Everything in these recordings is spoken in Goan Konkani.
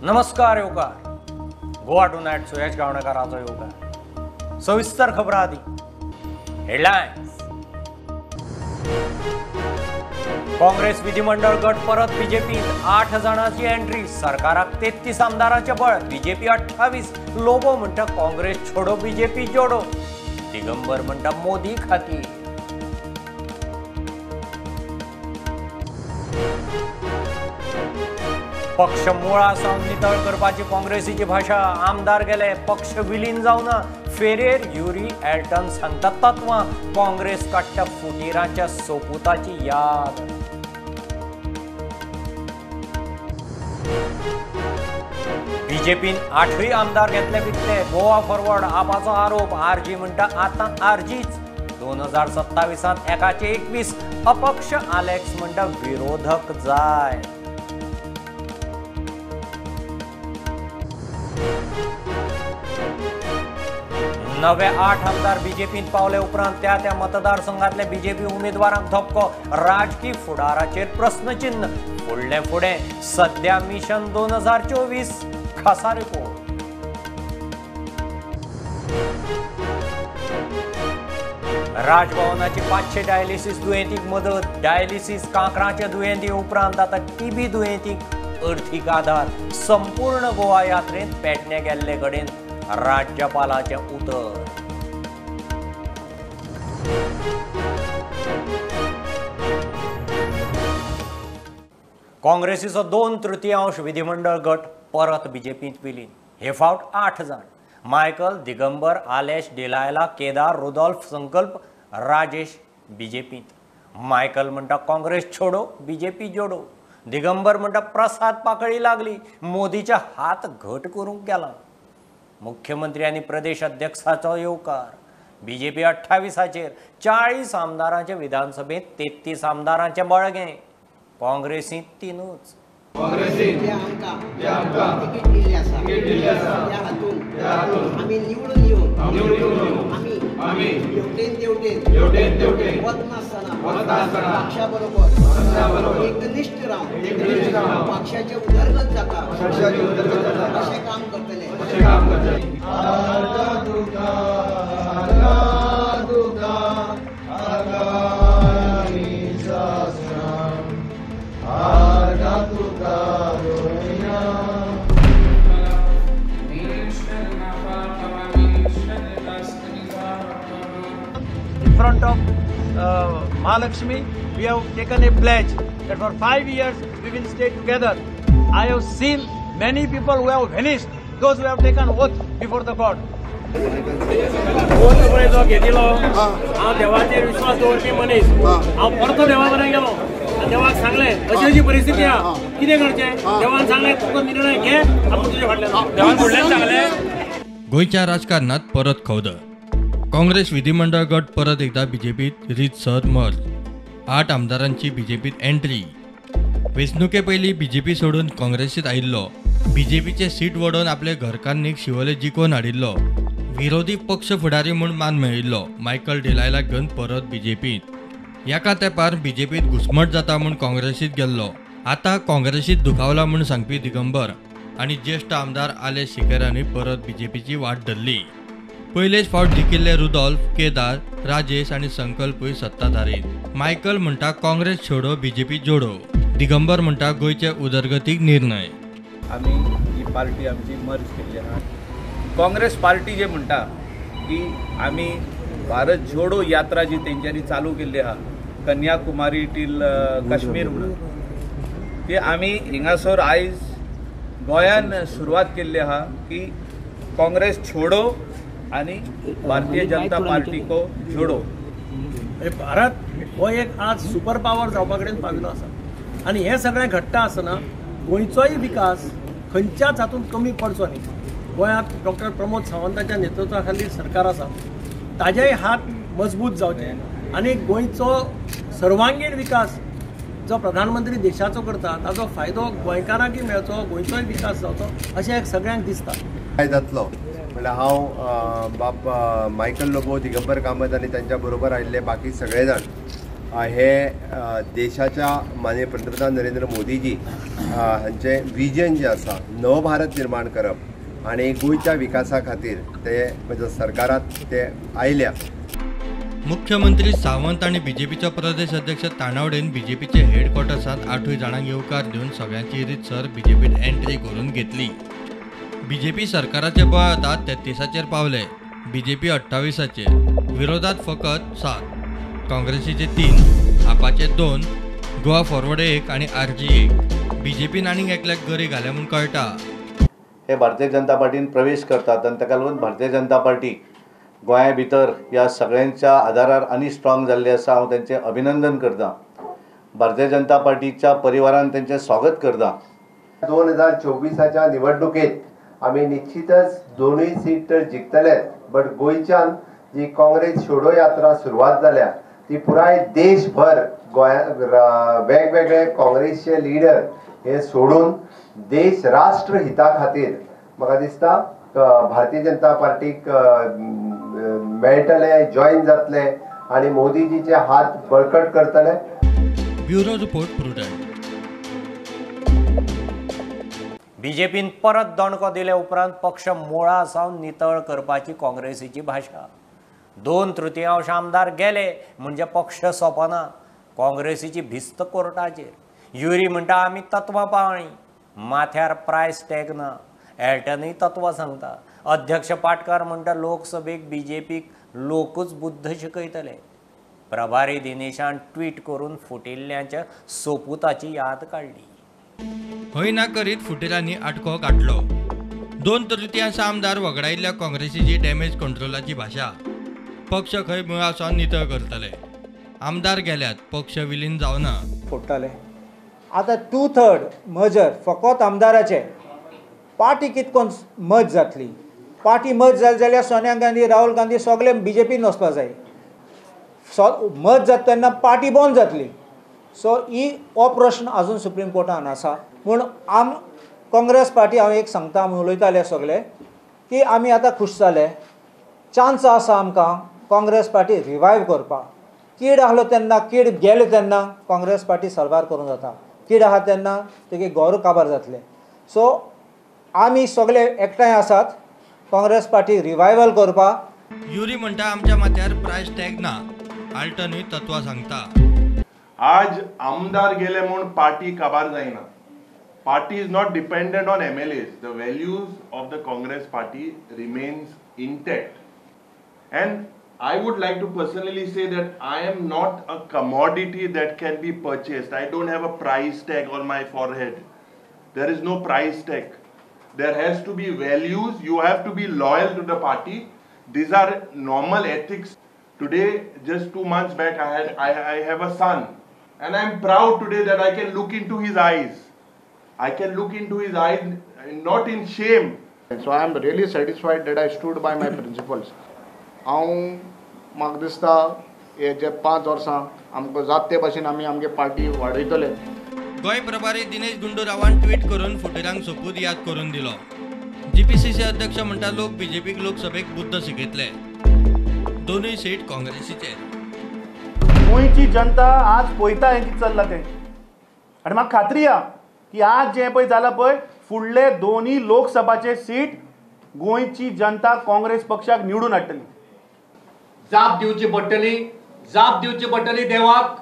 नमस्कार येवकार. गोवा टुनायट सुयश गावणेकाराचो येवकार. सविस्तर खबरां आदी हेडलायन्स. काँग्रेस विधिमंडळ गट परत बीजेपीत 8 जाणांची एंट्री. सरकाराक 33 आमदारांचे बळ, बीजेपी 28. लोबो म्हणटा काँग्रेस छोडो बीजेपी जोडो. दिगंबर म्हणटा मोदी खातीर. पक्ष मुळा सावन नितळ करपाची काँग्रेसीची भाशा. आमदार गेले, पक्ष विलीन जावना. फेरेर युरी एल्टन सांगता तत्वां. काँग्रेस काडटा फुटीरांच्या सोपुताची याद. बीजेपीन 8 आमदार घेतले विकले. गोवा फॉरवर्ड आपाचो आरोप. आरजी म्हणटा आतां आरजीच. 2027 एकाचे 21. अपक्ष आलेक्स म्हणटा विरोधक जाय. नवे 8 आमदार बीजेपीन पावले उपरांत त्या त्या मतदारसंघातले बीजेपी उमेदवारांक धपको. राजकी फुडाराचेर प्रस्नचिन्ह. फुडले फुडें सध्या मिशन 2024 खासा रिपोर्ट. राजभवनाची 500 डायलिसिस दुयेंतीक मदत. डायलिसिस कांक्राच्या दुयेंती उपरांत आतां टीबी दुयेंतीक अर्थीक आधार. संपूर्ण गोवा यात्रेंत पेडणे गेल्ले कडेन राज्यपालाचें उतर. काँग्रेसीचो 2/3 विधिमंडळ गट परत बीजेपींत विलीन. हे फावट 8 जाण. मायकल, दिगंबर, आलेश, डिलायला, केदार, रुदोल्फ, संकल्प, राजेश बीजेपींत. मायकल म्हणटा काँग्रेस छोडो बीजेपी जोडो. दिगंबर म्हणटा प्रसाद पाकळी लागली, मोदीच्या हात घट करूंक गेला. मुख्यमंत्री आनी प्रदेश अध्यक्षाचो येवकार. बीजेपी 28 40 आमदारांचे विधानसभेत 33 आमदारांचे बळगें. काँग्रेसींत 3च. एकनिष्ठ रावन पक्षाचे उदरगत जाता अशें काम करतले. In front of Mahalakshmi, we have taken a pledge that for 5 years we will stay together. I have seen many people who have vanished, those who have taken oath before the God. Oath पळय जो घेतिलो, हांव देवाचेर विश्वास दवरपी मनीस. हांव परतो देवा कडेन गेलो, देवाक सांगलें अशी अशी परिस्थिती आहा, कितें करचें. देवान सांगलें तुका निर्णय घे, आपूण तुजे फाटल्यान. देवान फुडल्यान सांगलें. गोंयच्या राजकारणात परत खवदळ. काँग्रेस विधिमंडळ गट परत एकदा बीजेपीत रीतसर मर्ज. 8 आमदारांची बीजेपीत एंट्री. वेंचणुके पयलीं बीजेपी सोडून काँग्रेसीत आयिल्लो. बीजेपीचे सीट वडोवन आपले घरकान्नीक शिवोले जिखोवन हाडिल्लो. विरोधी पक्ष फुडारी म्हूण मान मेळिल्लो मायकल डिलायलाक घेवन परत बीजेपीत. एका तेंपार बीजेपीत घुसमट जाता म्हूण काँग्रेसीत गेल्लो. आतां काँग्रेसीत दुखावला म्हूण सांगपी दिगंबर आनी ज्येश्ठ आमदार आलेश सिकेरांनी परत बीजेपीची वाट धरली. पयलेच फावट जिखिल्ले रुदोल्फ, केदार, राजेश आनी संकल्पूय सत्ताधारी. मायकल म्हणटा काँग्रेस छोडो बीजेपी जोडो. दिगंबर म्हणटा गोंयचे उदरगतीक निर्णय. आमी ही पार्टी आमची मर्ज केल्ली आहा. काँग्रेस पार्टी जे म्हणटा की आमी भारत जोडो यात्रा जी तेंच्यांनी चालू केल्ली आहा, कन्याकुमारी टील काश्मीर म्हणून, ती आमी हिंगासर आयज गोंयान सुरवात केल्ली आहा की काँग्रेस छोडो आनी भारतीय जनता पार्टी को जोडो. भारत हो एक आज सुपर पावर जावपा कडेन पाविल्लो आसा आनी हें सगळें घडटा आसतना गोंयचोय विकास खंयच्याच हातूंत कमी पडचो न्ही. गोंयांत डॉक्टर प्रमोद सावंताच्या नेतृत्वा खाली सरकार आसा, ताजेय हात मजबूत जावचे आनी गोंयचो सर्वांगीण विकास जो प्रधानमंत्री देशाचो करता ताचो फायदो गोंयकारांकय मेळचो, गोंयचोय विकास जावचो अशें एक सगळ्यांक दिसता. काय जातलो म्हणल्यार हांव बाब मायकल लोबो, दिगंबर कामत आनी तांच्या बरोबर आयिल्ले बाकी सगळे जाण हे देशाच्या माननीय पंतप्रधान नरेंद्र मोदीजी हांचें विजन जें आसा नवभारत निर्माण करप आनी गोंयच्या विकासा खातीर ते म्हणजे सरकारात ते आयल्या. मुख्यमंत्री सावंत आनी बीजेपीचो प्रदेश अध्यक्ष तानावडेन बीजेपीचे हेडक्वॉर्टर्सांत 8 जाणांक येवकार दिवन सगळ्यांची रितसर बीजेपीत एंट्री करून घेतली. बीजेपी सरकाराचे बळ आतां 33चेर पावले, बीजेपी 28चेर, विरोधात फकत 7, काँग्रेसीचे 3, आपाचे 2, गोवा फॉरवर्ड 1 आनी आरजी 1. बीजेपीन आनीक एकल्याक गरी घाल्या म्हूण कळटा. हे भारतीय जनता पार्टीन प्रवेश करतात आनी ताका लागून भारतीय जनता पार्टी गोंया भितर ह्या सगळ्यांच्या आदारार आनी स्ट्रॉंग जाल्ली आसा. हांव तांचें अभिनंदन करता. भारतीय जनता पार्टीच्या परिवारान तांचें स्वागत करता. 2024च्या निवडणुकेत आमी निश्चितच 2 सीट तर जिखतलेच, बट गोंयच्यान जी काँग्रेस छोडो यात्रा सुरवात जाल्या ती पुराय देशभर गोंया वेगवेगळे काँग्रेसचे लिडर हे सोडून देश राष्ट्र हिता खातीर म्हाका दिसता भारतीय जनता पार्टीक मेळटले, जॉईन जातले आनी मोदीजीचे हात बळकट करतले. Bureau report, Prudent. बीजेपीन परत दणको दिले उपरांत पक्ष मुळा सावन नितळ करपाची काँग्रेसीची भाशा. 2/3 आमदार गेले म्हणजे पक्ष सोंपना. काँग्रेसीची भिस्त कोर्टाचेर. युरी म्हणटा आमी तत्वां पाळणी, माथ्यार प्रायस टॅग ना. एल्टनूय तत्वां सांगता. अध्यक्ष पाटकार म्हणटा लोकसभेक बीजेपीक लोकूच बुद्ध शिकयतले. प्रभारी दिनेशान ट्वीट करून फुटिल्ल्यांच्या सोपुताची याद काडली. हय ना करीत फुटिरांनी आटको काडलो. 2/3 आमदार वगडायिल्ल्या काँग्रेसीची डॅमेज कंट्रोलाची भाशा. पक्ष खंय मुळा सावन नितळ करतले. आमदार गेल्यात, पक्ष विलीन जावना. फोडटाले आतां 2/3 मर्जर फकत आमदाराचे. पार्टी कितकोन मर्ज जातली? पार्टी मर्ज जाली जाल्यार सोनिया गांधी, राहुल गांधी सगळे बीजेपीन वचपा जाय. मर्ज जाता तेन्ना पार्टी बंद जातली. सो ही हो प्रश्न अजून सुप्रीम कोर्टान आसा. पूण आम काँग्रेस पार्टी हांव एक सांगता, आमी उलयताले सगळे की आमी आतां खूश जाले. चान्स आसा आमकां काँग्रेस पार्टी रिवायव करपाक. कीड आहलो तेन्ना, कीड गेले तेन्ना काँग्रेस पार्टी सल्वार करूंक जाता. कीड आहा तेन्ना तुगे गोर काबार जातले. सो आमी सगळे एकठांय आसात काँग्रेस पार्टी रिवायवल करपाक. युरी म्हणटा आमच्या माथ्यार प्रायस टॅग ना. आल्टनूय तत्वां सांगता. आज आमदार गेले म्हूण पार्टी काबार जायना. Party is not dependent on MLAs. The values of the Congress party remains intact. And I would like to personally say that I am not a commodity that can be purchased. I don't have a price tag on my forehead. There is no price tag. There has to be values. You have to be loyal to the party. These are normal ethics. Today, just 2 months back, I have a son, and I am proud today that I can look into his eyes. I can look into his eyes, not in shame. So I am really satisfied that I stood by my principles. हांव म्हाका दिसता हे जे 5 वर्सां आमकां जाता ते भाशेन आमी आमगे पार्टी वाडयतले. गोंय प्रभारी दिनेश गुंडूरावान ट्वीट करून फुटिरांक सोपूत याद करून दिलो. जीपीसीसी अध्यक्ष म्हणटा लोक बीजेपीक लोकसभेक बुद्ध शिकयतले. 2 सीट काँग्रेसीचे. गोंयची जनता आज पळयता हें कितें चल्लां तें, आनी म्हाका खात्री आहा की आज जें पळय जालां पळय, फुडले 2 लोकसभाचे सीट गोंयची जनता काँग्रेस पक्षाक निवडून हाडटली. जाप दिवची पडटली, जाप दिवची पडटली देवाक,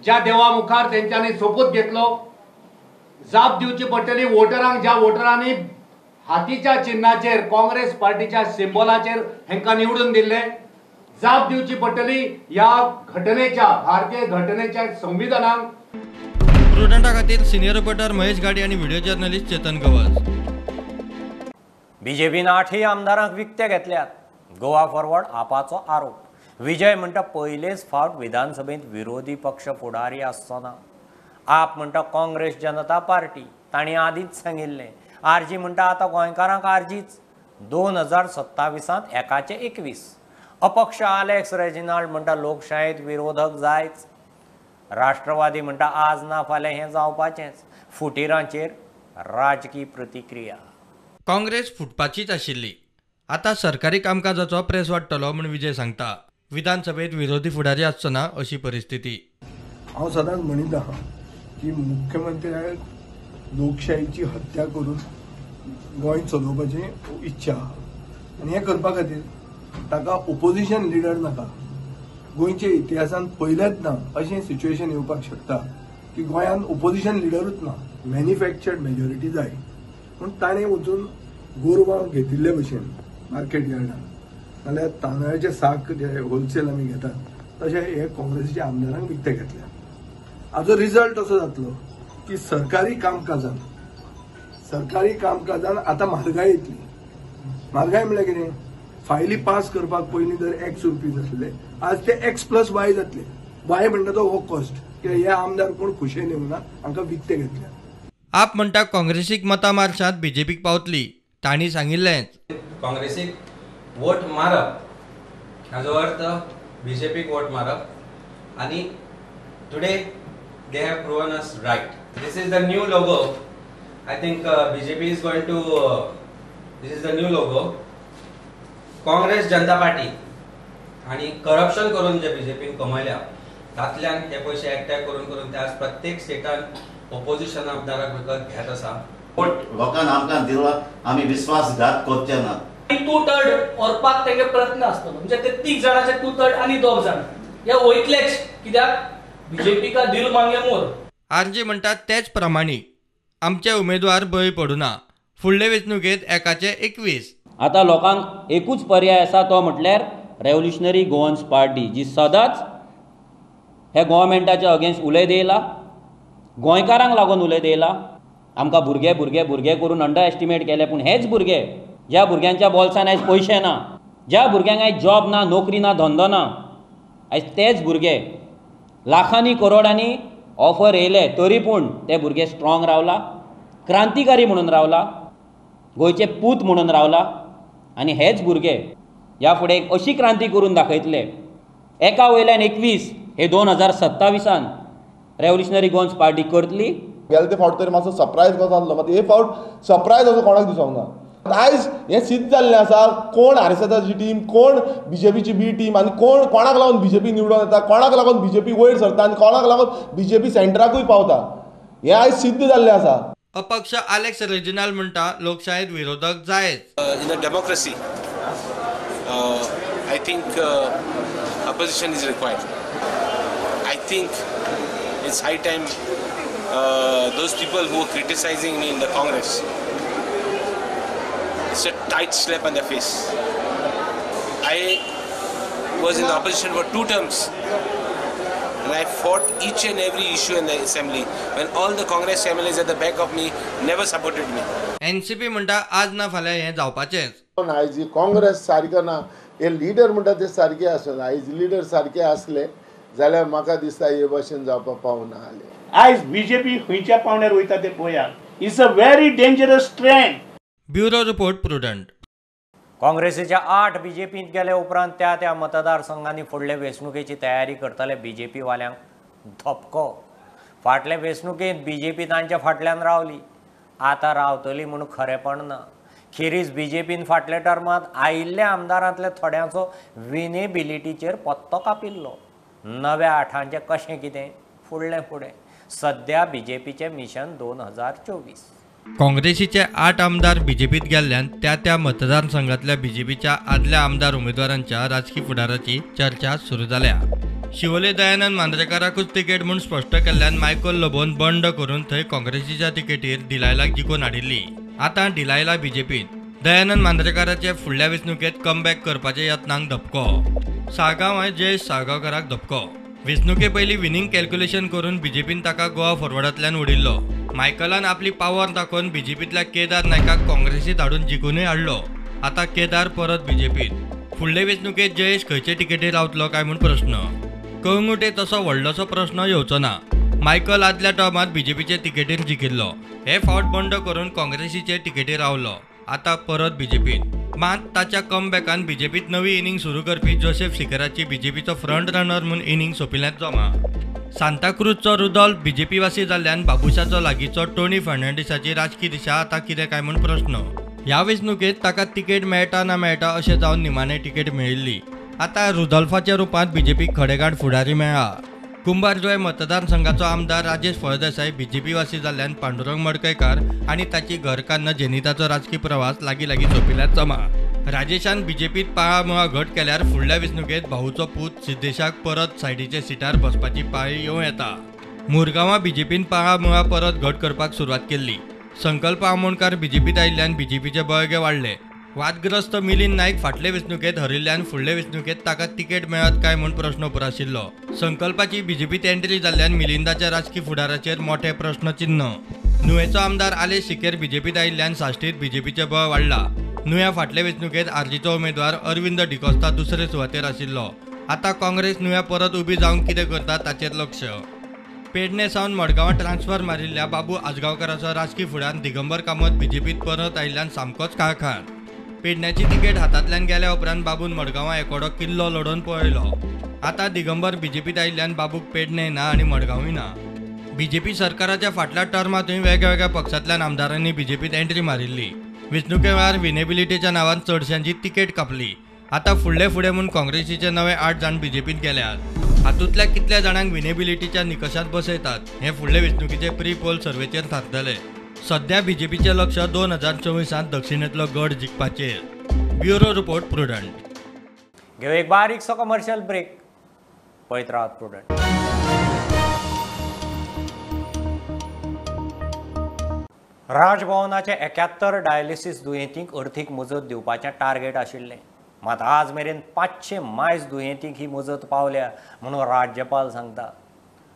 ज्या देवा मुखार तेंच्यांनी सोपूत घेतलो. जाप दिवची पडटली वोटरांक, ज्या वोटरांनी हातीच्या चिन्हाचेर काँग्रेस पार्टीच्या सिम्बॉलाचेर हेंकां निवडून दिल्ले. जाप दिवची पडटली ह्या घटनेच्या, भारतीय घटनेच्या संविधानाक. प्रुडंटा खातीर सिनियर रिपोर्टर महेश गाडी आनी व्हिडिओ जर्नलिस्ट चेतन गवस. बीजेपीन 8 आमदारांक विकते घेतल्यात. गोवा फॉरवर्ड आपाचो आरोप. विजय म्हणटा पयलेच फावट विधानसभेंत विरोधी पक्ष फुडारी आसचो ना. आप म्हणटा काँग्रेस जनता पार्टी, तांणी आदींच सांगिल्लें. आरजी म्हणटा आतां गोंयकारांक आरजीच. 2027 एकाचे 21. अपक्ष आलेक्स रेजिनाल्ड म्हणटा लोकशायेंत विरोधक जायच. राष्ट्रवादी म्हणटा आज ना फाल्यां हें जावपाचेंच. फुटिरांचेर राजकी प्रतिक्रिया. काँग्रेस फुटपाचीच आशिल्ली, आतां सरकारी कामकाजाचो प्रेस वाडटलो म्हूण विजय सांगता. विधानसभेत विरोधी फुडारी आसचो ना अशी परिस्थिती. हांव सदांच म्हणीत आहा की मुख्यमंत्र्याक लोकशाहीची हत्या करून गोंय चलोवपाची इच्छा आहा आनी हें करपा खातीर ताका ओपोजिशन लिडर नाका. गोंयच्या इतिहासांत पयलेंच ना अशें सिच्युएशन येवपाक शकता की गोंयांत ओपोजिशन लिडरूच ना, मॅन्युफॅक्चर्ड मेजॉरिटी जाय. पूण ताणें वचून गोरवां घेतिल्ले भशेन मार्केट यार्डान नाल्यार तांदळाचे साक जे होलसेल आमी घेतात तशें हे काँग्रेसीच्या आमदारांक विकते घेतल्या. हाजो रिजल्ट असो जातलो की सरकारी कामकाजान आतां म्हारगाय येतली. म्हारगाय म्हणल्यार कितें, फायली पास करपाक पयलीं जर एक्स रुपीज आसले आज ते एक्स प्लस वाय जातले. वाय म्हणटा तो हो कॉस्ट, कित्याक हे आमदार कोण खुशेन येवना, हांकां विकते घेतल्या. आप म्हणटा काँग्रेसीक मतां मारशात बीजेपीक पावतली, तांणी सांगिल्लेंच. काँग्रेसीक वोट मारप हाजो अर्थ बीजेपीक वोट मारप आनी today they have proven us right. This is the new logo. I think BJP is going to this is the new logo. Congress Janata Party आनी करप्शन करून जे बीजेपीन कमयल्या तातल्यान हे पयशे एकठांय करून करून ते आज प्रत्येक स्टेटान ओपोजिशन आमदाराक विकत घेत आसा. वोट लोकांक आमकां दिला, आमी विश्वासघात करचे ना. 2/3 व्हरपाक तेंगे प्रयत्न आसतलो, म्हणजे ते 3 जाणांचे 2/3 आनी 2 जाण हे वयतलेच, कित्याक बीजेपी का दिल मांगे मोर. आरजी म्हणटात तेच प्रमाणे आमचे उमेदवार बळी पडुना. फुडले वेंचणुकेंत एकाचे 21. आतां लोकांक एकूच पर्याय आसा तो म्हटल्यार रेव्होल्युशनरी गोवन्स पार्टी, जी सदांच हे गोवोरमेंटाच्या अगेन्स्ट उलयत येयला, गोंयकारांक लागून उलयत येयला. आमकां भुरगे भुरगे भुरगे करून अंडर एस्टिमेट केले, पूण हेच भुरगे ज्या भुरग्यांच्या बोल्सान आयज पयशे ना, ज्या भुरग्यांक आयज जॉब ना, नोकरी ना, धंदो ना, आयज तेच भुरगे लाखांनी करोडांनी ऑफर येयले तरी पूण ते भुरगे स्ट्रॉंग रावला, क्रांतिकारी म्हणून रावला, गोंयचे पूत म्हणून रावला. आनी हेच भुरगे ह्या फुडें एक अशी क्रांती करून दाखयतले, एका वयल्यान 21 हे 2027 रेव्होल्युशनरी गोवन्स पार्टी करतली. गेले ते फावट तरी मातसो सरप्रायज कसो जाल्लो, मात हे फावट सरप्रायज असो कोणाक दिसोंक ना. आयज हें सिद्ध जाल्लें आसा कोण आरएसएसाची टीम, कोण बीजेपीची बी टीम आनी कोण कोणाक लागून बीजेपी निवडून येता, कोणाक लागून बीजेपी वयर सरता आनी कोणाक लागून बीजेपी सेंटराकूय पावता, हें आयज सिद्ध जाल्लें आसा. अपक्ष आलेक्स रेजिनाल म्हणटा लोकशायेत विरोधक जायच. In a democracy I think opposition is required. I think it's high time those people who are criticizing me in the Congress, it's a tight slap on the face. I was in the opposition for 2 terms and I fought each and every issue in the assembly when all the Congress MLAs at the back of me never supported me. NCP म्हणटा आज ना फाल्यां हें जावपाचेंच. आयज काँग्रेस सारकें ना, हे लिडर म्हणटा ते सारके आसना. आयज लिडर सारके आसले जाल्यार म्हाका दिसता हे भशेन जावपाक पावना आसले. आयज बीजेपी खंयच्या पावंड्यार वयता ते पळया. It's a very dangerous trend. Bureau report, Prudent. काँग्रेसीच्या 8 बीजेपींत गेले उपरांत त्या त्या मतदारसंघांनी फुडले वेंचणुकेची तयारी करतले बीजेपी वाल्यांक धपको. फाटले वेंचणुकेंत बीजेपी तांच्या फाटल्यान रावली, आतां रावतली म्हूण खरेपण ना. खेरीज बीजेपीन फाटल्या टर्मांत आयिल्ल्या आमदारांतल्या थोड्यांचो विनेबिलिटीचेर पत्तो कापिल्लो. नव्या 8ांचें कशें कितें फुडलें फुडें. सद्या बीजेपीचें मिशन 2024. काँग्रेसीचे 8 आमदार बीजेपीत गेल्ल्यान त्या त्या मतदारसंघातल्या बीजेपीच्या आदल्या आमदार उमेदवारांच्या राजकी फुडाराची चर्चा सुरू जाल्या. शिवोले दयानंद मांद्रेकाराकूच तिकेट म्हूण स्पश्ट केल्ल्यान मायकल लोबोन बंड करून थंय काँग्रेसीच्या तिकेटीर डिलायलाक जिखून हाडिल्ली. आतां डिलायला बीजेपीत. दयानंद मांद्रेकाराचे फुडल्या वेंचणुकेंत कमबॅक करपाच्या यत्नांक धपको. साळगांवांय जयेश साळगांवकाराक धपको. वेंचणुके पयलीं विनींग कॅल्क्युलेशन करून बीजेपीन ताका गोवा फॉरवर्डांतल्यान उडिल्लो. मायकलान आपली पावर दाखोवन बीजेपींतल्या केदार नायकाक काँग्रेसीत हाडून जिखूनय हाडलो. आतां केदार परत बीजेपीत. फुडले वेंचणुकेंत जयेश खंयचे तिकेटीर रावतलो काय म्हूण प्रश्न. कळंगुटे तसो व्हडलोसो प्रश्न येवचो ना. मायकल आदल्या टर्मांत बीजेपीचे तिकेटीर जिखिल्लो. हे फावट बंड करून काँग्रेसीचे तिकेटीर रावलो. आतां परत बीजेपीत. मात ताच्या कमबॅकान बीजेपीत नवी इनिंग सुरू करपी जोसेफ सिकेराची बीजेपीचो फ्रंट रनर म्हूण इनिंग सोंपिल्ल्यान जमा. सांताक्रूजचो रुदोल्फ बीजेपी वासी जाल्ल्यान बाबुशाचो लागींचो टोनी फर्नांडीसाची राजकी दिशा आतां कितें काय म्हूण प्रश्न. ह्या वेंचणुकेंत ताका तिकेट मेळटा ना मेळटा अशें जावन निमाणें तिकेट मेळिल्ली. आतां रुदोल्फाच्या रुपांत बीजेपीक खडेगांठ फुडारी मेळ्ळा. कुंभारजुवें मतदारसंघाचो आमदार राजेश फळदेसाय बीजेपी वासी जाल्ल्यान पांडुरंग मडकयकार आनी ताची घरकान्न जेनिताचो राजकी प्रवास लागीं लागीं सोंपिल्ल्यान जमा. राजेशान बीजेपीत पाळामुळां घट केल्यार फुडल्या वेंचणुकेंत भाऊचो पूत सिद्धेशाक परत सायडीच्या सिटार बसपाची पाळी येवं येता. मुरगांवां बीजेपीन पाळामुळां परत घट करपाक सुरवात केल्ली. संकल्प आमोणकार बीजेपीत आयिल्ल्यान बीजेपीचे बळगें वाडलें. वादग्रस्त मिलिंद नायक फाटले वेंचणुकेंत हरिल्ल्यान फुडले वेंचणुकेंत ताका तिकेट मेळत काय म्हूण प्रश्न उप्राशिल्लो. संकल्पाची बीजेपीत एंट्री जाल्ल्यान मिलिंदाच्या राजकी फुडाराचेर मोठे प्रश्नचिन्ह. नुवेचो आमदार आलेश सिकेर बीजेपीत आयिल्ल्यान साश्टीत बीजेपीचें बळ वाडलां. नुव्या फाटले वेंचणुकेंत आरजीचो उमेदवार अरविंद डिकोस्ता दुसरे सुवातेर आशिल्लो. आतां काँग्रेस नुव्या परत उबी जावंक कितें करता ताचेर लक्ष. पेडणे सावन मडगांवां ट्रान्सफर मारिल्ल्या बाबू आजगांवकाराचो राजकी फुडार दिगंबर कामत बीजेपीत परत आयिल्ल्यान सामकोच काळखार. पेडण्याची तिकेट हातांतल्यान गेल्या उपरांत बाबून मडगांवां एकोडो किल्लो लडोवन पळयलो. आतां दिगंबर बीजेपीत आयिल्ल्यान बाबूक पेडणे ना आनी मडगांवूय ना. बीजेपी सरकाराच्या फाटल्या टर्मांतूय वेगवेगळ्या पक्षांतल्यान आमदारांनी बीजेपीत एंट्री मारिल्ली. वेंचणुके वेळार विनेबिलिटीच्या नांवान चडश्यांची तिकेट कापली. आतां फुडले फुडें म्हूण काँग्रेसीचे नवे 8 जाण बीजेपीत गेल्यात. हातूंतल्या कितल्या जाणांक विनेबिलिटीच्या निकशांत बसयतात हें फुडले वेंचणुकेचे प्री पोल सर्वेचेर थारतलें. सध्या बीजेपीचें लक्ष 2024 दक्षिणेंतलो गड जिखपाचेर. Bureau report, Prudent. घेऊ एक बारीकसो कमर्शियल ब्रेक. पळयत रावात प्रुडंट. राजभवनाचे 71 डायलिसीस दुयेंतींक अर्थीक मजत दिवपाचें टार्गेट आशिल्लें. मात आज मेरेन 500 मायज दुयेंतींक ही मजत पावल्या म्हणून राज्यपाल सांगता.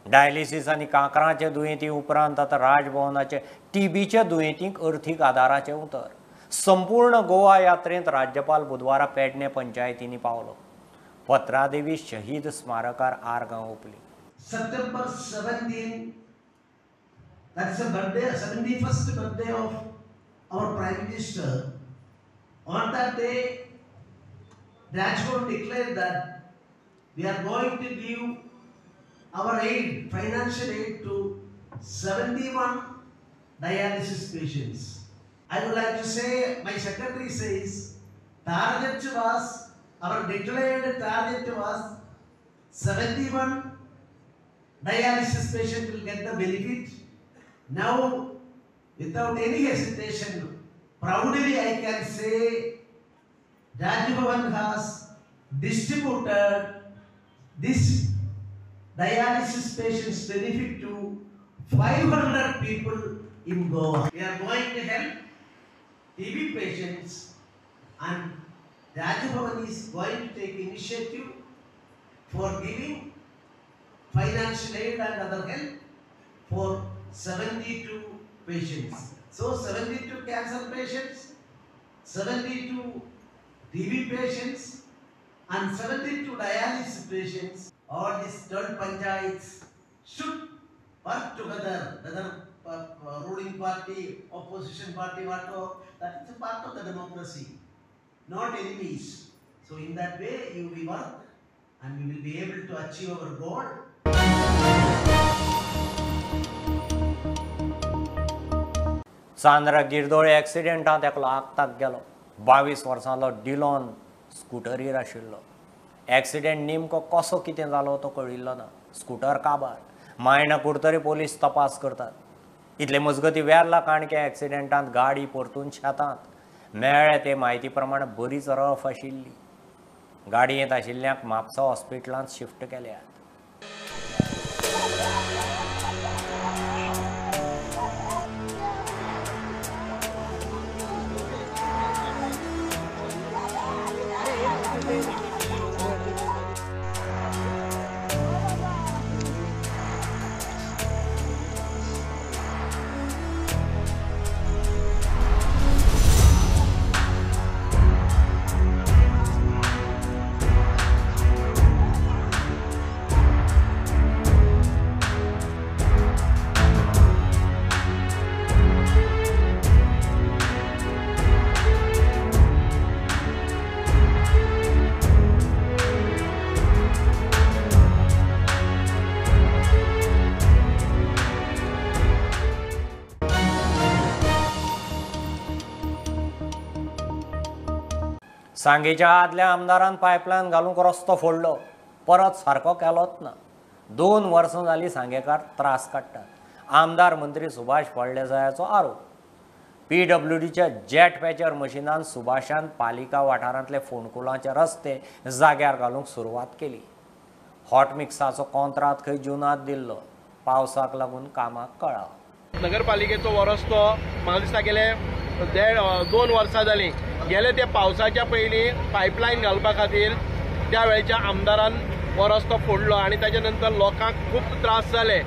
डायलिसीस आनी कांक्राच्या दुयेंती उपरांत आतां राजभवनाचे टीबीच्या दुयेंतींक अर्थीक आदाराचें उतर. संपूर्ण गोवा यात्रेंत राज्यपाल बुधवारा पेडणे पंचायतींनी पावलो. पत्रादेवी शहीद स्मारकार आर्गां ओंपली. September 17, that's a birthday, 71st birthday of our Prime Minister. On that day, Raj Bhavan declared that we are going to give our aid, financial aid to 71 dialysis patients. I would like to say, my secretary says, target was, our declared target was 71 dialysis patient will get the benefit. Now, without any hesitation, proudly I can say, Raj Bhavan has distributed this dialysis patients benefit to 500 people in Goa. We are going to help TB patients, and Raj Bhavan is going to take initiative for giving financial aid and other help for 72 patients. So 72 cancer patients, 72 TB patients and 72 dialysis patients. All these 12 panchayats should work together, whether ruling party, opposition party, whatever, that is a part of the democracy, not enemies. So in that way you will work and we will be able to achieve our goal. Chandra Girdole एक्सिडेंटांत एकलो आक्ताक गेलो. 22 वर्सांलो डिलॉन स्कुटरीर आशिल्लो. एक्सिडेंट नेमको कसो कितें जालो तो कळिल्लो ना. स्कुटर काबार. मायणा कुडतरी पोलीस तपास करतात. इतले मजगती वेर्ला काणक्या एक्सिडेंटांत गाडी परतून शेतांत मेळ्ळे ते म्हायती प्रमाण बरीच रफ आशिल्ली. गाडयेंत आशिल्ल्यांक म्हापसा हॉस्पिटलांत शिफ्ट केल्यात. सांगेच्या आदल्या आमदारान पायपलायन घालूंक रस्तो फोडलो, परत सारको केलोच ना. 2 वर्सां जालीं सांगेकार त्रास काडटात. आमदार मंत्री सुभाष फळदेसायाचो आरोप. पीडब्ल्यूडीच्या जेट पॅचर मशिनान सुभाषान पालिका वाठारांतले फोंडकुलांचे रस्ते जाग्यार घालूंक सुरवात केली. हॉट मिक्साचो कॉंत्रात खंय जुनांत दिल्लो, पावसाक लागून कामाक कळाव. नगरपालिकेचो हो रस्तो म्हाका दिसता गेले 1.5-2 वर्सां जालीं. गेले ते पावसाच्या पयलीं पायपलायन घालपा खातीर त्या वेळच्या आमदारान हो रस्तो फोडलो आनी ताच्या नंतर लोकांक खूब त्रास जाले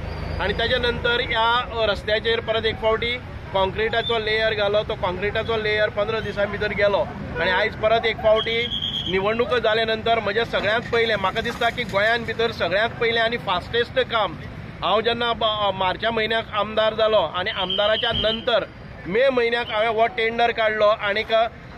आनी ताच्या नंतर ह्या रस्त्याचेर परत एक फावटी कॉन्क्रिटाचो लेयर घालो. तो कॉन्क्रिटाचो लेयर 15 दिसां भितर गेलो आनी आयज परत एक फावटी निवडणुको जाले नंतर म्हजें सगळ्यांत पयलें म्हाका दिसता की गोंयांत भितर सगळ्यांत पयलें आनी फास्टेस्ट काम, हांव जेन्ना मार्चा म्हयन्याक आमदार जालो आनी आमदाराच्या नंतर मे म्हयन्याक हांवें हो टेंडर काडलो आनीक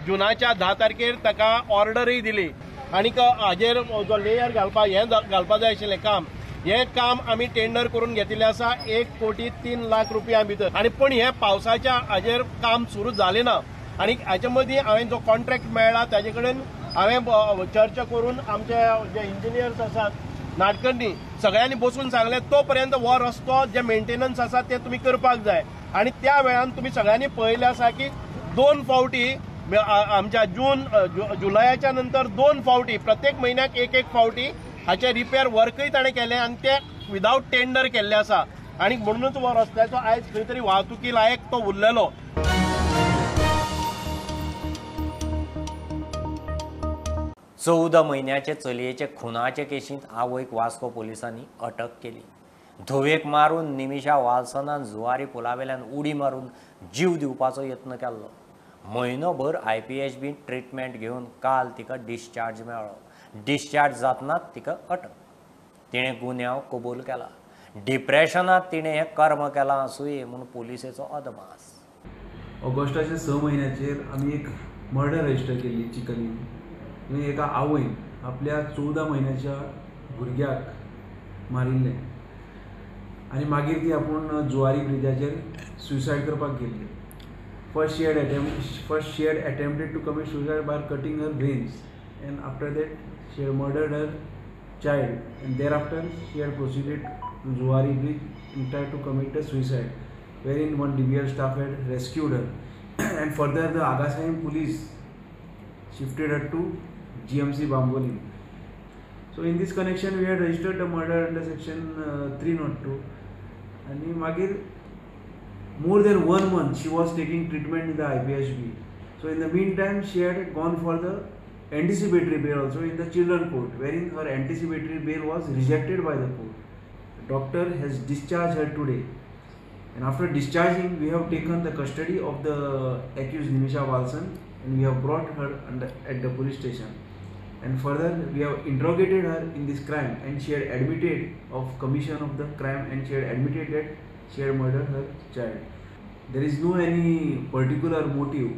जुनाच्या 10 तारखेर ताका ऑर्डरूय दिली आनीक हाजेर जो लेयर घालपा हें घालपा जाय आशिल्लें काम, हें काम आमी टेंडर करून घेतिल्लें आसा 1,03,00,000 रुपया भितर. आनी पूण हें पावसाच्या हाजेर काम सुरू जालें ना आनी हाचे मदीं हांवें जो कॉन्ट्रॅक्ट मेळ्ळा ताजे कडेन हांवें चर्चा करून आमचे जे इंजिनियर्स आसात नाडकर्णी सगळ्यांनी बसून सांगलें तो पर्यंत हो रस्तो जे मेंटेनन्स आसा ते तुमी करपाक जाय. आनी त्या वेळान तुमी सगळ्यांनी पळयलें आसा की 2 फावटी आमच्या जून जुलयाच्या नंतर 2 फावटी प्रत्येक म्हयन्याक 1-1 फावटी हाचे रिपेर वर्कय ताणें केलें आनी ते विदावट टेंडर केल्ले आसा आनी म्हणूनच हो रस्त्याचो आयज खंय तरी वाहतुकी लायक तो उरलेलो. 14 म्हयन्याचे चलयेचे खुनाचे केशींत आवयक वास्को पोलिसांनी अटक केली. धुवेक मारून निमिषा वाल्सनान जुवारी पुलावेल्यान उडी मारून जीव दिवपाचो यत्न केल्लो. म्हयनोभर IPHB treatment घेवन काल तिका डिस्चार्ज मेळ्ळो. डिस्चार्ज जातनाच तिका अटक. तिणें गुन्यांव कबूल केला. डिप्रेशनांत तिणें हें कर्म केलां आसुये म्हूण पोलिसेचो अदमास. ऑगस्टाच्या 6 म्हयन्याचेर आमी एक मर्डर रजिस्टर केल्ली चिखलीन. एका आवयन आपल्या 14 म्हयन्याच्या भुरग्याक मारिल्लें आनी मागीर ती आपूण जुवारी ब्रिजाचेर सुसायड करपाक गेल्ली. First she had attempted to commit suicide by cutting her veins and after that she had murdered her child and thereafter she had proceeded to Zuari bridge and tried to commit a suicide, wherein one DBL staff had rescued her and further the Agassaim police shifted her to GMC Bambolim. So in this connection we had registered the murder under section 302 and magir more than 1 month she was taking treatment in the IPHB. So in the meantime she had gone for the anticipatory bail also in the children court, wherein her anticipatory bail was rejected by the court. The doctor has discharged her today, and after discharging we have taken the custody of the accused Nimisha Valsan and we have brought her at the police station, and further we have interrogated her in this crime and she had admitted of commission of the crime and she had admitted that she had murdered her child. There is no any particular motive,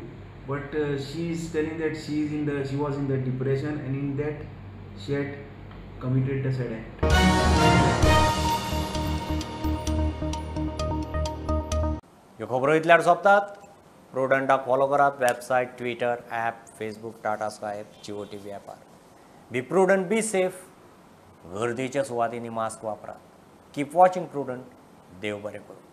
but she is telling that she was in the depression and in that she had committed the said act. ह्यो खबरो इतल्यार सोंपतात. प्रुडंटाक फॉलो करात website, Twitter, app, Facebook, Tata Sky app, Jio TV ॲपार. Be prudent, be safe. गर्देच्या सुवातींनी मास्क वापरात. Keep watching Prudent. देव बरें करूं.